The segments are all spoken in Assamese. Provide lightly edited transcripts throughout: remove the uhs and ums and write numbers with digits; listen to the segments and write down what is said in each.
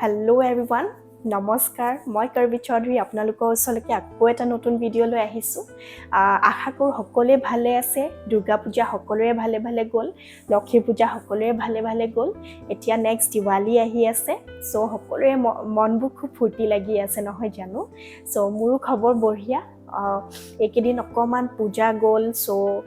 হেল্ল' এভৰিৱান, নমস্কাৰ। মই কাৰ্বি চৌধুৰী আপোনালোকৰ ওচৰলৈকে আকৌ এটা নতুন ভিডিঅ' লৈ আহিছোঁ। আশা কৰোঁ সকলোৱে ভালে আছে। দুৰ্গা পূজা সকলোৰে ভালে ভালে গ'ল, লক্ষী পূজা সকলোৰে ভালে ভালে গ'ল। এতিয়া নেক্সট দিৱালী আহি আছে। চ' সকলোৰে মনবোৰ খুব ফূৰ্তি লাগি আছে, নহয় জানো? চ' মোৰো খবৰ বঢ়িয়া। এইকেইদিন অকণমান পূজা গ'ল, চ'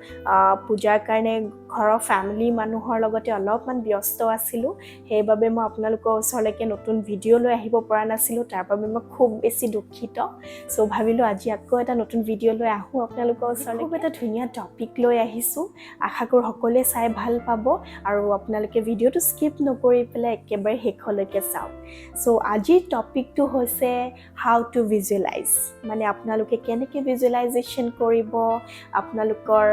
পূজাৰ কাৰণে ঘৰৰ ফেমিলি মানুহৰ লগতে অলপমান ব্যস্ত আছিলোঁ। সেইবাবে মই আপোনালোকৰ ওচৰলৈকে নতুন ভিডিঅ' লৈ আহিব পৰা নাছিলোঁ। তাৰ বাবে মই খুব বেছি দুখিত। চ' ভাবিলোঁ আজি আকৌ এটা নতুন ভিডিঅ' লৈ আহোঁ আপোনালোকৰ ওচৰলৈ। খুব এটা ধুনীয়া টপিক লৈ আহিছোঁ। আশা কৰোঁ সকলোৱে চাই ভাল পাব আৰু আপোনালোকে ভিডিঅ'টো স্কিপ নকৰি পেলাই একেবাৰে শেষলৈকে চাওক। চ' আজিৰ টপিকটো হৈছে how to visualise, মানে আপোনালোকে কেনেকৈ ভিজুৱেলাইজেশ্যন কৰিব। আপোনালোকৰ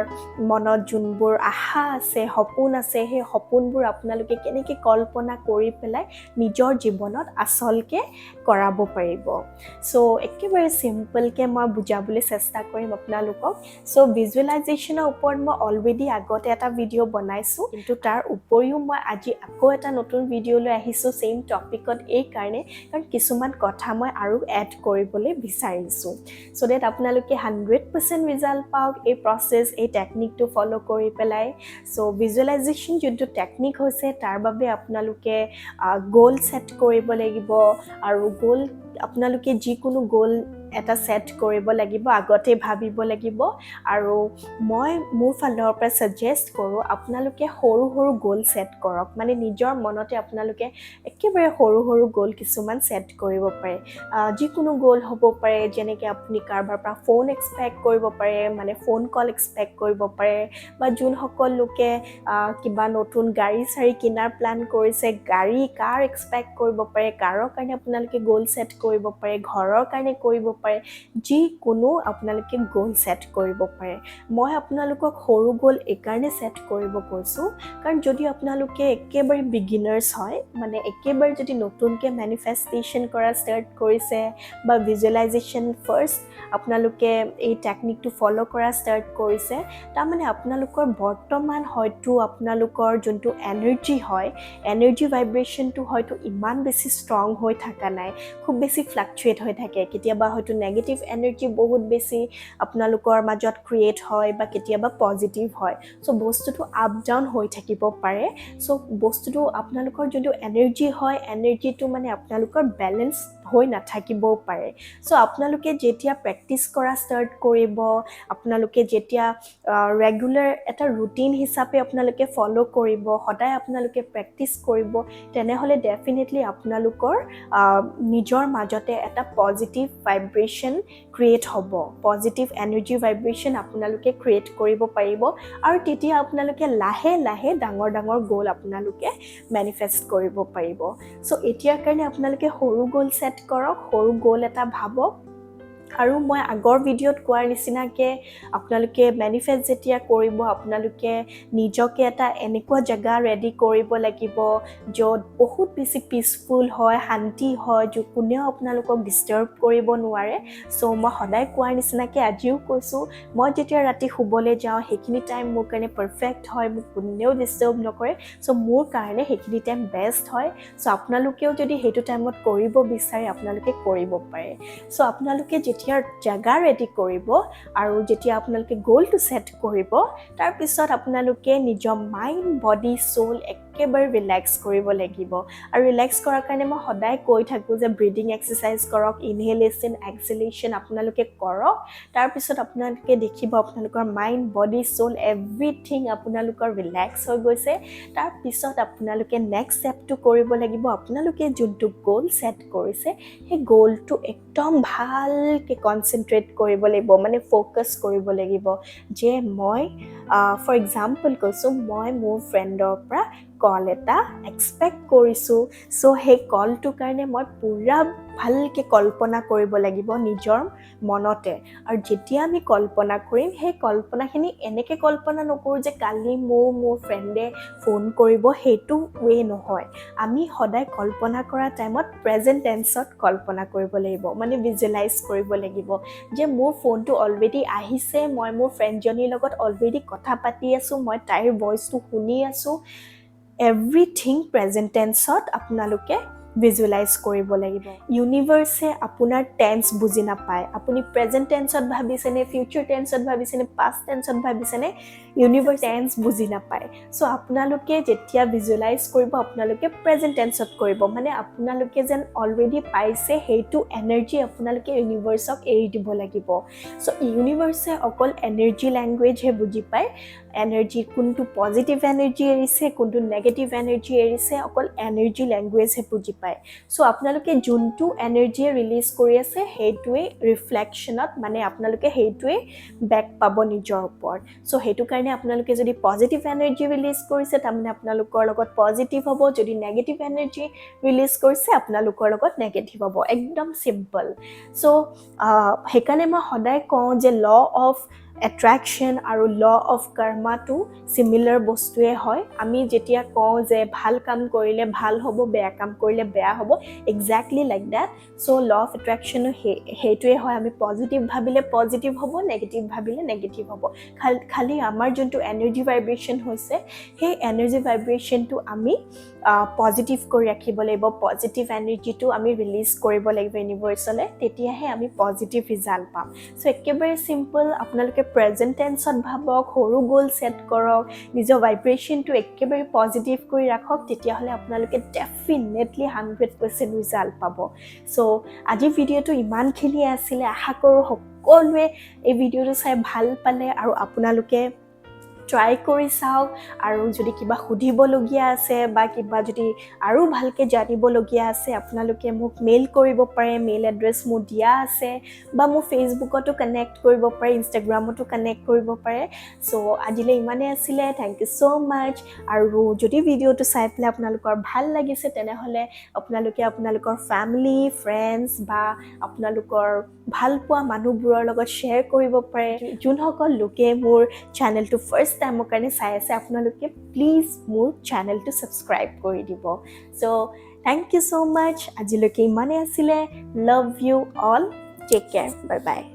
মনত যোনবোৰ আশা আছে, সপোন আছে, সেই সপোনবোৰ আপোনালোকে কেনেকৈ কল্পনা কৰি পেলাই নিজৰ জীৱনত আচলকৈ কৰাব পাৰিব। চ' একেবাৰে চিম্পলকৈ মই বুজাবলৈ চেষ্টা কৰিম আপোনালোকক। চ' ভিজুৱেলাইজেশ্যনৰ ওপৰত মই অলৰেডি আগতে এটা ভিডিঅ' বনাইছোঁ, কিন্তু তাৰ উপৰিও মই আজি আকৌ এটা নতুন ভিডিঅ' লৈ আহিছোঁ ছেইম টপিকত, এইকাৰণে কাৰণ কিছুমান কথা মই আৰু এড কৰিবলৈ বিচাৰিছোঁ, চ' ডেট আপোনালোকে 100% ৰিজাল্ট পাওক এই প্ৰচেছ, এই টেকনিকটো ফ'ল' কৰি পেলাই। চ' ভিজুৱেলাইজেশ্যন যোনটো টেকনিক হৈছে, তাৰ বাবে আপোনালোকে গ'ল ছেট কৰিব লাগিব আৰু গ'ল আপোনালোকে যিকোনো গ'ল এটা ছেট কৰিব লাগিব, আগতে ভাবিব লাগিব। আৰু মই মোৰ ফালৰ পৰা ছাজেষ্ট কৰোঁ, আপোনালোকে সৰু সৰু গ'ল ছেট কৰক। মানে নিজৰ মনতে আপোনালোকে একেবাৰে সৰু সৰু গ'ল কিছুমান ছেট কৰিব পাৰে। যিকোনো গ'ল হ'ব পাৰে, যেনেকৈ আপুনি কাৰোবাৰ পৰা ফোন এক্সপেক্ট কৰিব পাৰে, মানে ফোন কল এক্সপেক্ট কৰিব পাৰে, বা যোনসকল লোকে কিবা নতুন গাড়ী চাড়ী কিনাৰ প্লেন কৰিছে, গাড়ী, কাৰ এক্সপেক্ট কৰিব পাৰে। কাৰৰ কাৰণে আপোনালোকে গ'ল ছেট কৰিব পাৰে, ঘৰৰ কাৰণে কৰিব পাৰে, যিকোনো আপোনালোকে গ'ল ছেট কৰিব পাৰে। মই আপোনালোকক সৰু গ'ল এইকাৰণে ছেট কৰিব কৈছোঁ, কাৰণ যদি আপোনালোকে একেবাৰে বিগিনাৰ্ছ হয়, মানে একেবাৰে যদি নতুনকৈ মেনিফেষ্টেশ্যন কৰা ষ্টাৰ্ট কৰিছে বা ভিজুৱেলাইজেশ্যন ফাৰ্ষ্ট আপোনালোকে এই টেকনিকটো ফ'ল' কৰা ষ্টাৰ্ট কৰিছে, তাৰমানে আপোনালোকৰ বৰ্তমান হয়তো আপোনালোকৰ যোনটো এনাৰ্জি হয়, এনাৰ্জি ভাইব্ৰেশ্যনটো হয়তো ইমান বেছি ষ্ট্ৰং হৈ থকা নাই, খুব বেছি ফ্লাকচুৱেট হৈ থাকে। কেতিয়াবা হয়তো নেগেটিভ এনাৰ্জি বহুত বেছি আপোনালোকৰ মাজত ক্ৰিয়েট হয় বা কেতিয়াবা পজিটিভ হয়। চ' বস্তুটো আপ ডাউন হৈ থাকিব পাৰে। চ' বস্তুটো আপোনালোকৰ যোনটো এনাৰ্জি হয়, এনাৰ্জিটো মানে আপোনালোকৰ বেলেঞ্চ হৈ নাথাকিবও পাৰে। চ' আপোনালোকে যেতিয়া প্ৰেক্টিচ কৰা ষ্টাৰ্ট কৰিব, আপোনালোকে যেতিয়া ৰেগুলাৰ এটা ৰুটিন হিচাপে আপোনালোকে ফ'ল' কৰিব, সদায় আপোনালোকে প্ৰেক্টিচ কৰিব, তেনেহ'লে ডেফিনেটলি আপোনালোকৰ নিজৰ মাজতে এটা পজিটিভ ভাইব্ৰেশ্যন ক্ৰিয়েট হ'ব। পজিটিভ এনাৰ্জি ভাইব্ৰেশ্যন আপোনালোকে ক্ৰিয়েট কৰিব পাৰিব আৰু তেতিয়া আপোনালোকে লাহে লাহে ডাঙৰ ডাঙৰ গ'ল আপোনালোকে মেনিফেষ্ট কৰিব পাৰিব। চ' এতিয়াৰ কাৰণে আপোনালোকে সৰু গ'ল ছেট কৰক, সৰু গ'ল এটা ভাবক। আৰু মই আগৰ ভিডিঅ'ত কোৱাৰ নিচিনাকৈ আপোনালোকে মেনিফেষ্ট যেতিয়া কৰিব, আপোনালোকে নিজকে এটা এনেকুৱা জেগা ৰেডি কৰিব লাগিব য'ত বহুত বেছি পিচফুল হয়, শান্তি হয়, য'ত কোনেও আপোনালোকক ডিষ্টাৰ্ব কৰিব নোৱাৰে। চ' মই সদায় কোৱাৰ নিচিনাকৈ আজিও কৈছোঁ, মই যেতিয়া ৰাতি শুবলৈ যাওঁ, সেইখিনি টাইম মোৰ কাৰণে পাৰফেক্ট হয়। মোক কোনেও ডিষ্টাৰ্ব নকৰে। চ' মোৰ কাৰণে সেইখিনি টাইম বেষ্ট হয়। চ' আপোনালোকেও যদি সেইটো টাইমত কৰিব বিচাৰে, আপোনালোকে কৰিব পাৰে। চ' আপোনালোকে যেতিয়া জেগা ৰেডি কৰিব আৰু যেতিয়া আপোনালোকে গ'লটো ছেট কৰিব, তাৰপিছত আপোনালোকে নিজৰ মাইণ্ড, বডি, চ'ল একেবাৰে ৰিলেক্স কৰিব লাগিব। আৰু ৰিলেক্স কৰাৰ কাৰণে মই সদায় কৈ থাকোঁ যে ব্ৰিডিং এক্সাৰচাইজ কৰক, ইনহেলেশ্যন, এক্সহেলেশ্যন আপোনালোকে কৰক। তাৰপিছত আপোনালোকে দেখিব আপোনালোকৰ মাইণ্ড, বডি, চ'ল, এভৰিথিং আপোনালোকৰ ৰিলেক্স হৈ গৈছে। তাৰপিছত আপোনালোকে নেক্সট ষ্টেপটো কৰিব লাগিব, আপোনালোকে যোনটো গ'ল ছেট কৰিছে, সেই গ'লটো একদম ভালকৈ কনচেনট্ৰেট কৰিব লাগিব, মানে ফ'কাছ কৰিব লাগিব যে মই ফৰ এক্সাম্পল কৈছোঁ, মই মোৰ ফ্ৰেণ্ডৰ পৰা কল এটা এক্সপেক্ট কৰিছোঁ। চ' সেই কলটোৰ কাৰণে মই পূৰা ভালকৈ কল্পনা কৰিব লাগিব নিজৰ মনতে। আৰু যেতিয়া আমি কল্পনা কৰিম, সেই কল্পনাখিনি এনেকৈ কল্পনা নকৰোঁ যে কালি মোৰ মোৰ ফ্ৰেণ্ডে ফোন কৰিব, সেইটো ৱে নহয়। আমি সদায় কল্পনা কৰা টাইমত প্ৰেজেণ্ট টেন্সত কল্পনা কৰিব লাগিব, মানে ভিজুৱেলাইজ কৰিব লাগিব যে মোৰ ফোনটো অলৰেডি আহিছে, মই মোৰ ফ্ৰেণ্ডজনীৰ লগত অলৰেডি কথা পাতি আছোঁ, মই তাইৰ ভইচটো শুনি আছোঁ। এভৰিথিং প্ৰেজেণ্ট টেন্সত আপোনালোকে ভিজুৱেলাইজ কৰিব লাগিব। ইউনিভাৰ্ছে আপোনাৰ টেন্স বুজি নাপায়। আপুনি প্ৰেজেণ্ট টেন্সত ভাবিছেনে, ফিউচাৰ টেন্সত ভাবিছেনে, পাষ্ট টেন্সত ভাবিছেনে, ইউনিভাৰ্ছ টেন্স বুজি নাপায়। চ' আপোনালোকে যেতিয়া ভিজুৱেলাইজ কৰিব, আপোনালোকে প্ৰেজেণ্ট টেন্সত কৰিব, মানে আপোনালোকে যেন অলৰেডি পাইছে, সেইটো এনাৰ্জি আপোনালোকে ইউনিভাৰ্চক এৰি দিব লাগিব। চ' ইউনিভাৰ্ছে অকল এনাৰ্জি লেংগুৱেজহে বুজি পায়। এনাৰ্জি, কোনটো পজিটিভ এনাৰ্জি এৰিছে, কোনটো নেগেটিভ এনাৰ্জি এৰিছে, অকল এনাৰ্জি লেংগুৱেজহে বুজি পায়। চ' আপোনালোকে যোনটো এনাৰ্জিয়ে ৰিলিজ কৰি আছে, সেইটোৱে ৰিফ্লেকশ্যনত, মানে আপোনালোকে সেইটোৱে বেক পাব নিজৰ ওপৰত। চ' সেইটো কাৰণে আপোনালোকে যদি পজিটিভ এনাৰ্জি ৰিলিজ কৰিছে, তাৰমানে আপোনালোকৰ লগত পজিটিভ হ'ব। যদি নেগেটিভ এনাৰ্জি ৰিলিজ কৰিছে, আপোনালোকৰ লগত নেগেটিভ হ'ব। একদম চিম্পল। চ' সেইকাৰণে মই সদায় কওঁ যে ল অফ এট্ৰেকশ্যন আৰু ল অফ কৰ্মাটো চিমিলাৰ বস্তুৱে হয়। আমি যেতিয়া কওঁ যে ভাল কাম কৰিলে ভাল হ'ব, বেয়া কাম কৰিলে বেয়া হ'ব, exactly like that. So law of এট্ৰেকশ্যনো সেইটোৱে হয়। আমি পজিটিভ ভাবিলে পজিটিভ হ'ব, নেগেটিভ ভাবিলে নেগেটিভ হ'ব। খালি আমাৰ যোনটো এনাৰ্জি ভাইব্ৰেশ্যন হৈছে, সেই এনাৰ্জি ভাইব্ৰেশ্যনটো আমি পজিটিভ কৰি ৰাখিব লাগিব। পজিটিভ এনাৰ্জিটো আমি ৰিলিজ কৰিব লাগিব ইউনিভাৰ্চলৈ, তেতিয়াহে আমি পজিটিভ ৰিজাল্ট পাম। চ' একেবাৰে চিম্পল। আপোনালোকে প্ৰেজেণ্ট টেন্সত ভাবক, সৰু গ'ল ছেট কৰক, নিজৰ ভাইব্ৰেশ্যনটো একেবাৰে পজিটিভ কৰি ৰাখক, তেতিয়াহ'লে আপোনালোকে ডেফিনেটলি 100% ৰিজাল্ট পাব। চ' আজিৰ ভিডিঅ'টো ইমানখিনিয়ে আছিলে। আশা কৰোঁ সকলোৱে এই ভিডিঅ'টো চাই ভাল পালে আৰু আপোনালোকে ট্ৰাই কৰি চাওক। আৰু যদি কিবা সুধিবলগীয়া আছে বা কিবা যদি আৰু ভালকৈ জানিবলগীয়া আছে, আপোনালোকে মোক মেইল কৰিব পাৰে। মেইল এড্ৰেছ মোৰ দিয়া আছে বা মোৰ ফেচবুকতো কানেক্ট কৰিব পাৰে, ইনষ্টাগ্ৰামতো কানেক্ট কৰিব পাৰে। চ' আজিলৈ ইমানেই আছিলে। Thank you so much. আৰু যদি ভিডিঅ'টো চাই পেলাই আপোনালোকৰ ভাল লাগিছে, তেনেহ'লে আপোনালোকে আপোনালোকৰ ফেমিলি, ফ্ৰেণ্ডছ বা আপোনালোকৰ ভাল পোৱা মানুহবোৰৰ লগত শ্বেয়াৰ কৰিব পাৰে। যোনসকল লোকে মোৰ চেনেলটো ফাৰ্ষ্ট টাইমৰ কাৰণে চাই আছে, আপোনালোকে প্লিজ মোৰ চেনেলটো ছাবস্ক্ৰাইব কৰি দিব। So thank you so much. আজিলৈকে ইমানেই আছিলে। Love you all, take care, bye bye.